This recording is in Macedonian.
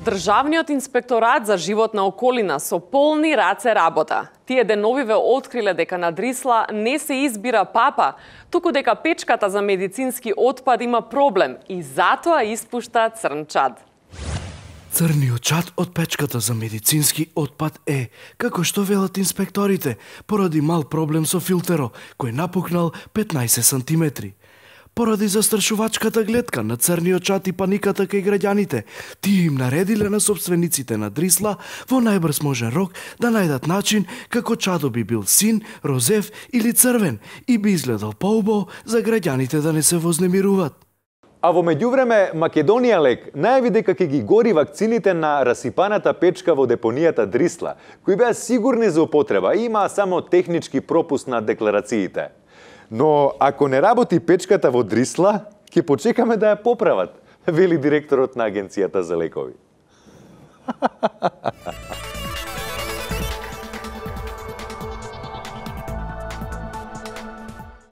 Државниот инспекторат за животна околина со полни раце работа. Тие деновиве откриле дека на Дрисла не се избира папа, туку дека печката за медицински отпад има проблем и затоа испушта црн чад. Црниот чад од печката за медицински отпад е, како што велат инспекторите, поради мал проблем со филтеро, кој напукнал 15 сантиметри. Поради застрашувачката гледка на црниот чад и паниката кај граѓаните, тие им наредиле на собствениците на Дрисла во најбрз можен рок да најдат начин како чадо би бил син, розев или црвен и би изгледал поубаво за граѓаните да не се вознемируваат. А во меѓувреме, Македонија лек најави дека ќе ги гори вакцините на расипаната печка во депонијата Дрисла, кои беа сигурни за употреба и имаа само технички пропуст на декларациите. Но ако не работи печката во Дрисла, ќе почекаме да ја поправат, вели директорот на Агенцијата за лекови.